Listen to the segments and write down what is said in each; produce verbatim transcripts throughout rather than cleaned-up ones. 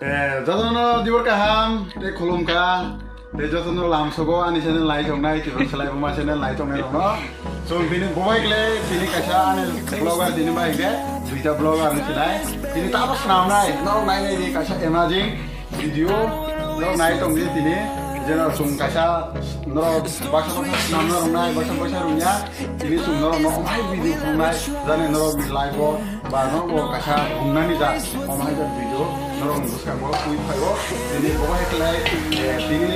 Eh, jotono dibor kaham, tei khulumkha, tei jotono lamsogo ani channel nai tongnai, Tripura Salai Buma channel nai tongnai rokno. Chwng bini bubai kle, bini kaisa ani vlogger, bini bai kle, duita vlogger ni sinai. Bini tamo swnamnai, no nai nai di kaisa amazing video, no nai tong di tini, jeno chwng kaisa, no baksa baksa swnamna rwnai, baksa baksa rwngya. Tini chwng norokno omo hai video phunuknai, jani norokni life-o ba norokbo kaisa rwngnani jat, omo hai jat video norokni bwskango twi phaio. Tini bo hai khlai, eh, tini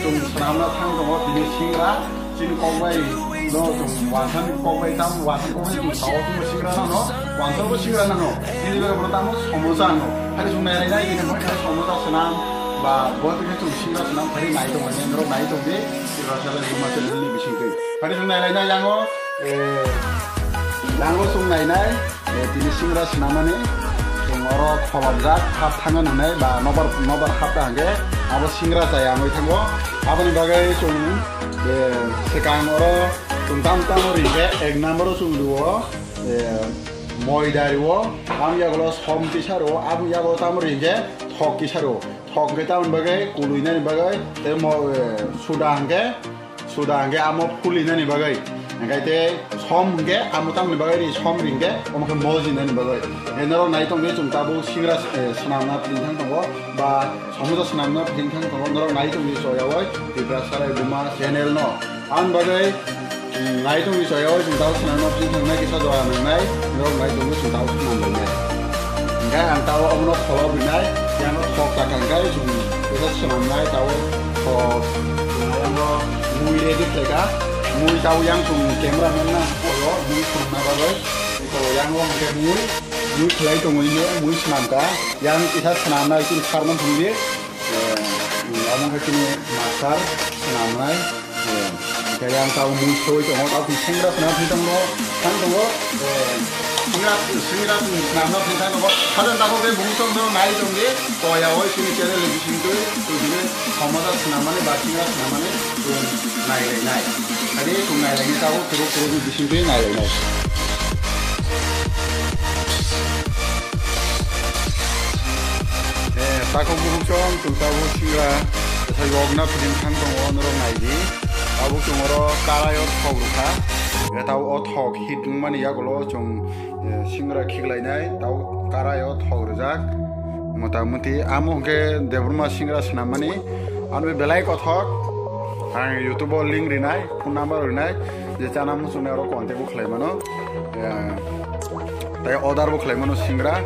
chwng swnamna thang tongo, tini singra, chini kok bai no chwng wansani kok bai tam, wansani kok bai chwng sao, chwng singra nano, wansani bo singra nano, tini bai bo tamo somosa ano. Hai chwng nai nai, tini bo hai somosa swnam ba bo tini chwng singra swnam, hai nai tongo, norok nai tong di. Sira sala Buma channel ni bising twi. Phani chwng nai lai nai yango, eh, yango chwng nai nai, eh, tini singra swnamani. Chwng oro khobam jak, hap thanga nunai, ba nobar, nobar hap ta hangke, abo singra chaya wngwi thango. Aboni bagwi chwng, eh, swkang oro chwng tam tamo ringkhe, ek number o chwng rwo, eh, moida rwo, am yagulo som kisa rwo, aboni yagulo tamo ringkhe thok kisa rwo. Thok hwnkhe tamoni bagwi, kului nani bagwi, tei mo-, eh, suda hwnkhe, suda hwnkhe amo phuli nani bagwi. Hwnkhe tei som hwnkhe amo tamoni bagwi ri som ri hwnkhe, omo khe moji nani bagwi. Hwnkhe norok nai tongdi chwng tabuk singra, eh, swnamna philingthang tongo, ba somosa swnamna philingthang tongo, norok nai tongdi choyaui Tripura Salai Buma channel no. Ang bagwi, mm, nai tongdi choyaui chwng tabuk swnamna philingthang nai kisa jora nangnai, norok nai tongdi chwng tabuk swnam lainai. Hingke ang tao omono follow rinai, yang thok taka hingke chwng kisa swnamnai tao thok, yang mui ready khlaika, mui tao yang chwng camera man na photo, mui swnamna bagwi, photo yang o hingke mui, mui khlai tongo hingke mui swnamka, yang kisa swnamnai chini sarman thwngdi, eh, omo hingke chini master swnamnai. Hingke yang tao mui soi tongo, tao twi singra swnam thwi tongo, thang tongo, singra, singra swnamna thwi thang tongo. Hajan takhuk tei bumung tong tong nai tong di, toya oi chini channel ni bising twi, twi bini somosa swnamani ba singra swnamani tong nai lai nai. Ani tong nai lai nai tao kuru kuru ni bising twi nai lai nai. Eh, takhuk bukhuk chong, chwng tabuk singra, tesa yokna philingthang tongo, norok nai di. Tabuk chwng oro karai o thok rwkha. Eh, tabuk o thok hit wngmani yagulo chwng, eh, singra khiklainai, tabuk karai o thok rwjak. Mota moti amo hwnkhe Debbarma singra swnammani. Ano belai kothok. Ang YouTube o link rinai, phone number rinai. Je chana muchungnai oro contact bo khlai mano. Eh, tei order bo khlai mano singra.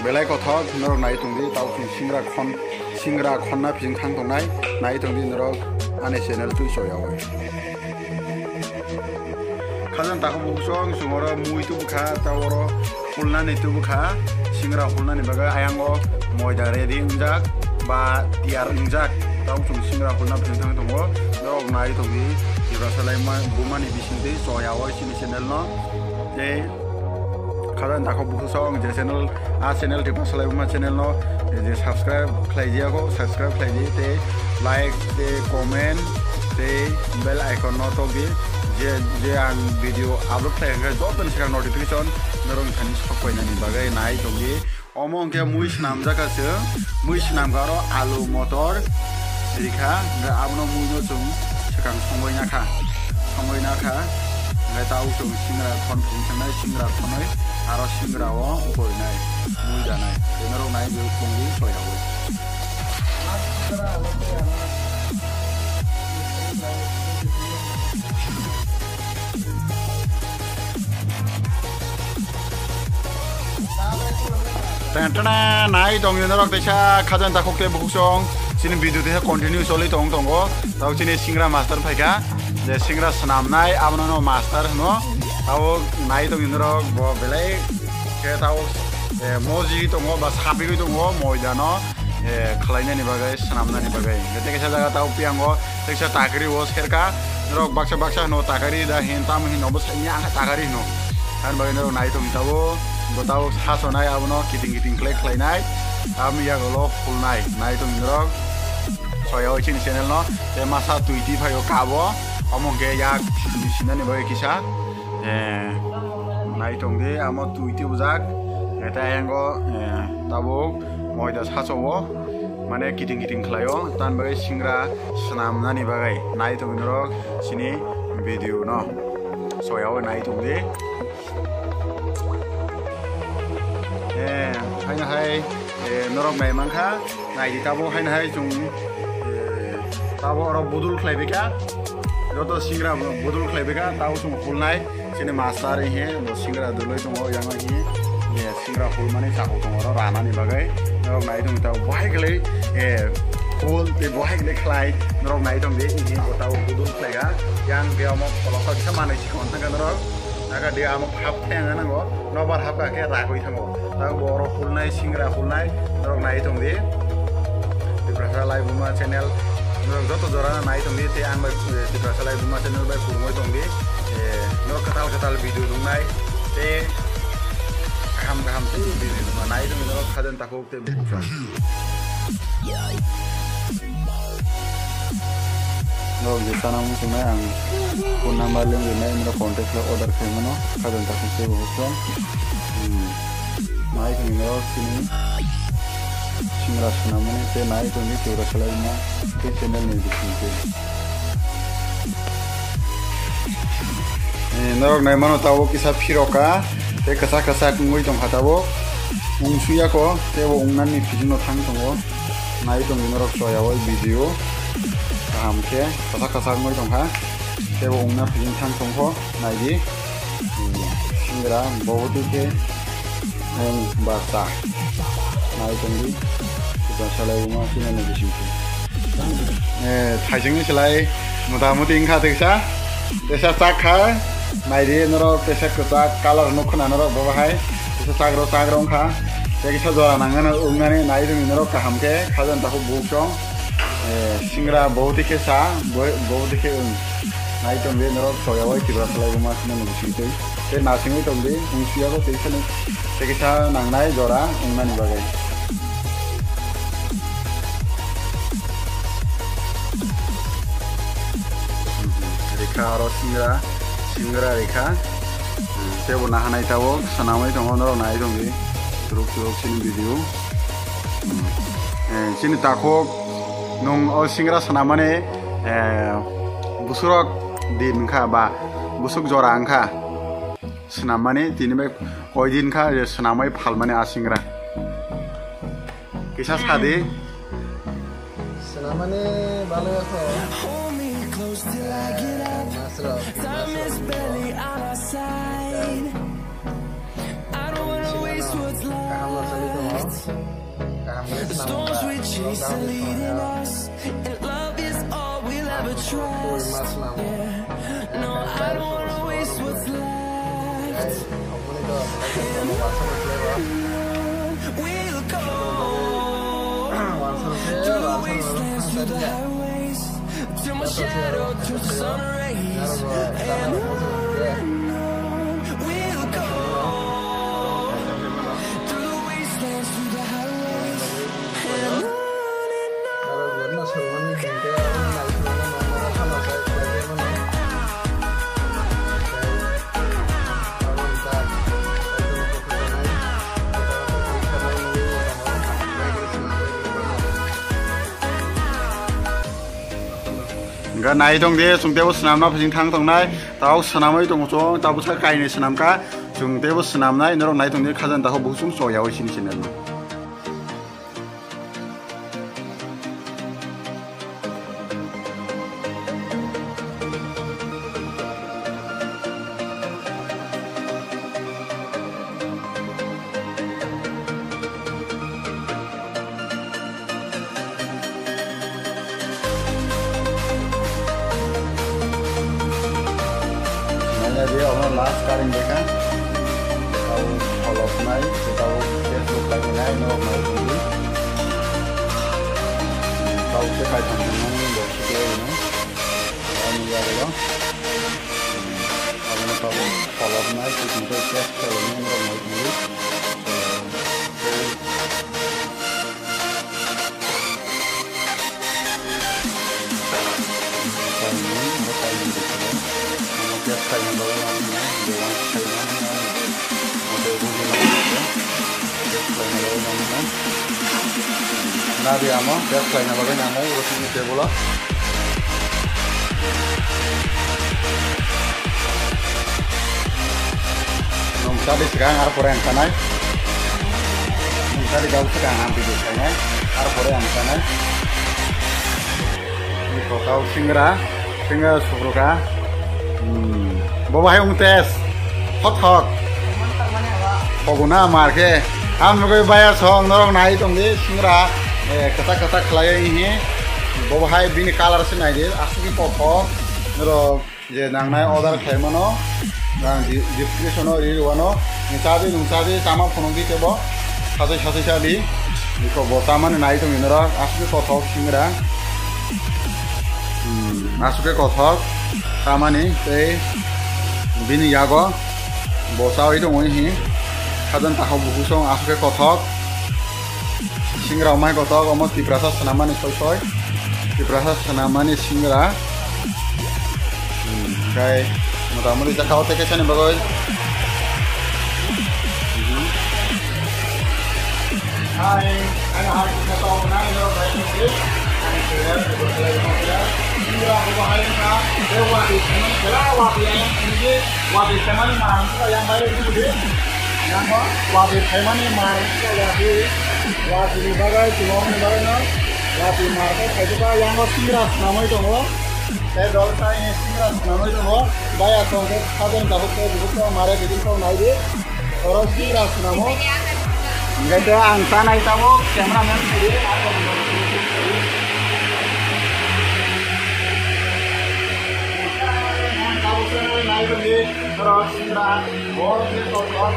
Belai kothok, norok nai tongdi, tao khe singra khon, singra khonna philingthang tongnai, nai tongdi norok ani channel twi choyaui. Khajang takhuk bukhuk chong, chwng oro mui tubukha, tao oro hulnani tubukha, singra hulnani bagwi ayang o moida ready wngjak ba tiyar wngjak, tao chwng singra hulna philingthang tongo, norok nai tongdi, Tripura Salai Bumani bisingtwi choyaui chini channel no, tei Khajang takhuk bukhuk chong je channel, a channel Tripura Salai Buma channel no je subscribe khlai diya kho, subscribe khlai di, tei like, tei comment, tei bell icon no tok di, je, je ang video upload khlai hwnkhe joto ni swkang notification norok thani sok painani bagwi nai tong di. Omo hwnkhe mui swnamjak kha se, mui swnamkha oro alu, motor, rikha, hwnkhe abono muino chwng swkang songwi nakha, songwi nakha, hwnkhe tao chwng singra khon philingthangnai, singra khonoi aro singra o ukorinai, mui danai, tei norok nai bwrwi khongwi soiyaui. Tentene nai tong yo norok teisa khajang takhuk tei bukhuk chong chini video teisa continue choli tong tongo. Tao chini singra master phaikha, je singra swnamnai abono no master hwno. Tao nai tong yo norok bo belai khe tao, eh, moji tongo ba sapigwi tongo moida no. Eh, khwlainani bagwi, swnamnani bagwi. Tei kaisa jaga tao piyango, tei kaisa takri o serka. Norok baksa baksa hino takri da hin, tamo hino bo saimya ang takri hino. Ani bagwi norok nai tong tabo, bo tabo sasonai abono kiting kiting khlai khlainai. Tamo yagulo hulnai, nai tong norok. Soya oi chini channel no, tei masa twi twi phaio kabo, omo hwnkhe yak sinani bagwi kisa. Eh, nai tong di, amo twi twi bujak. Eta yango, eh, Abo moida sacho o, mane kiting kiting khlaio, tan bagwi singra swnamnani bagwi nai tongwi norok chini video no soyawi nai tongdi. Eh, haino hai, eh, norok nai mankha, nai di tabo haino hai chwng, eh, tabo oro budul khlai bikha, joto singra budul khlai bikha, tabo chwng hulnai, chini master he, bo singra duloi tongo, yang he, eh, singra hulmani chakhu tongo oro ranani bagwi, norok nai tongdi tabo bahai khlai, eh, hul, tei bahai khlai khlai, norok nai tongdi, he, bo tabo budul khlaiga, yang de omo koloksa kisa manwi sikon thangkha norok. Naga de amo hap theng nango, nobar hap ka khe ragwi thango. Tabo borok hulnai, singra hulnai, norok nai tong di. Tiprasa Laibuma channel, norok joto jora nai tong di, tei ang bai, eh, Tiprasa Laibuma channel bai kurungwi tong di. Eh, norok kwtal kwtal video nungnai, tei kaham kaham tei video nungnai, nai tong di norok khaden takhuk. Norok je chana muchungnai ang phone number link rinai, norok contact khe order khaimano, khajan takhuk tei bo hokhe. Hmm. Nai tongni norok chini singra swnamani tei nai tongni Tiprasa Laibuma tei channel ni bisingtwi. Eh, norok nai mano tabuk kisa phiroka, tei kwchak kwchak wngwi tongkha tabuk. Wng suyako, tei bo wngnani bisingno thang tongo. Nai tongdi norok soyawoi video. Kaham khe kwchak kwchak wngwi tongkha. Tei bo wngna bising thang tongkho, nai di. Hmm, singra, bo twi khe. Ang bata. Nai tongdi. Kita salai uma sini ni bising tu. Eh, thaising ni salai mota moti wngkha tesa. Tesa chak kha. Nai di norok tesa kwchak color nuk khna norok bo bahai. Tesa chak ro chak ro wngkha. Tei kisa jora nangani wngnani nai di norok kaham khe khajan takhuk buk chong. Eh, singra bo twi khe sa, bo, bo twi khe wng. Nai tongdi norok soyawai Tiprasa Laibuma sini ni bising twi. Tei nasingwi tongdi, wng suyako tei sani. Tei kisa nangnai jora wngnani bagwi. Rikha aro singra, singra rikha. Tebo nahanai tabuk, swnamwi tongo norok nai tongdi. Turuk turuk chini video. Eh, chini takhuk nung o singra swnamani, eh, busurok din wngkha ba busuk jora wngkha swnamani, tini bai koi din kha je swnamwi phalmani a singra. Kisa sadi. Swnamani balai kho. Masrok, masrok. Kaham rok chali tongo. Kaham khe swnam wngkha. Lockdown ni somoi o. Mas no, mas no. Guys, omo ni to, omo ni to. Hingke nai tong di, chwng teibo swnamna phising thang tongnai, tabuk swnamwi tongo chwng, tabuk sa kainwi swnamkha, chwng teibo swnamnai, norok nai tong di, khajan takhuk buchung choyaui chini channel no. Nanya dia orang last karing dia kan. Tahu kalau naik, tahu dia suka naik, mau naik dulu. Tahu dia kayak mana, mau suka ini. Tahu ni ya, ya. Abo no tabuk pholok nai, tei tei test khailai nai, norok nai tongdi. Test khaina bagwi nang nai, je uansuk khaina nai, tei buji nang nai, test khaina bagwi nang. Nadi amo, bag khlaina bagwi nango, uro sini table o. Nung sadi swkang, ar pore ang sanai. Nung sadi gau swkang, ang video khlainai, ar pore ang sanai. Ni kokao singra, singra sukruka. Hmm. Bo bahai ung tes. Thok thok. Poguna mar khe. Ham nugui baya song norok nai tong di singra. Eh, kata kata khlai hi. Bo bahai bini color se nai di. Asuk ki kothok. Norok je nangnai order khlai mano. Nang di-, description o ri wano. Ni chadi nung chadi tama phunuk di kebo. Sathai sathai chadi. Iko bo tamani nai tong di norok. Asuk ki kothok singra. Hmm, aswk khe kothok tamani tei bini yago bo chawi tongwi hi khajan takhuk bukhuk song aswk khe kothok singra omai kothok omo Tiprasa swnamani soi soi Tiprasa swnamani singra. Hmm, hwnkhe motamoti jaka o tei kaisani bagwi. Hai, ano hai, kita tahu mana ini orang baik ini. Hai, saya sudah selesai mau ya. Ini lah, aku bahaya, Kak. Dia wati, ini, dia wati yang ini, wati, teman, mahal, kita yang baik itu, dia. Yang apa? Wati, teman, mahal, kita wati. Wati, ini bagai, cuma ini bagai, no. Wati, mahal, kita itu, Kak, yang apa, siras, namanya itu, no. Tei dol tai ni singra swnamwi tongo. Baya tong khe saben tabuk tei bubuk tong mare bidin tong nai di. Oro singra swnamo. Hingke tei ang ta nai tabuk camera man sidi. Oro singra bor ni tong tong.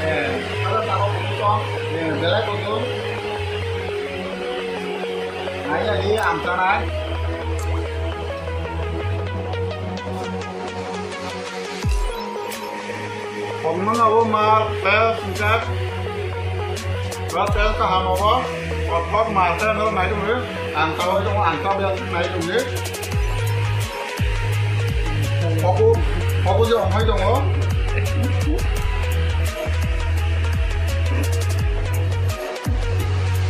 Eh, oro tabuk tong. Eh, belai kutung. Nai nai di ang ta nai. Hokmano bo mar tel singkak. Ba tel kaham obo. Kothok mar tel no nai dong. Ang kalo dong ang kalo nai dong. Hoku hoku je ongoi dong.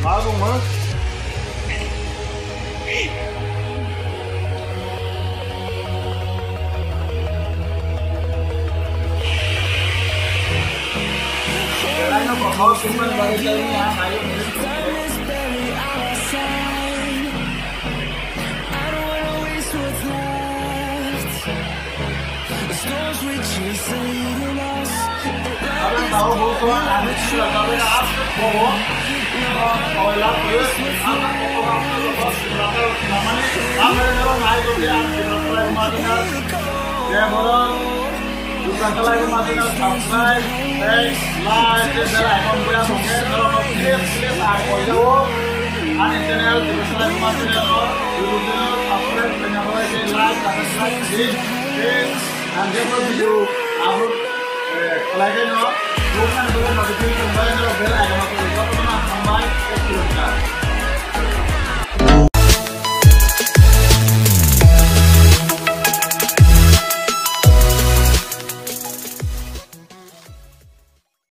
Ma dong ma. Ani channel, Jerusalem Channel, YouTube channel, subscribe khaina bagwi tei like, subscribe di. Tei ang jebo video upload, eh, khlai khe no, buphani bagwi notification bai no bell icon o click khe jotono hambai tei khulumkha.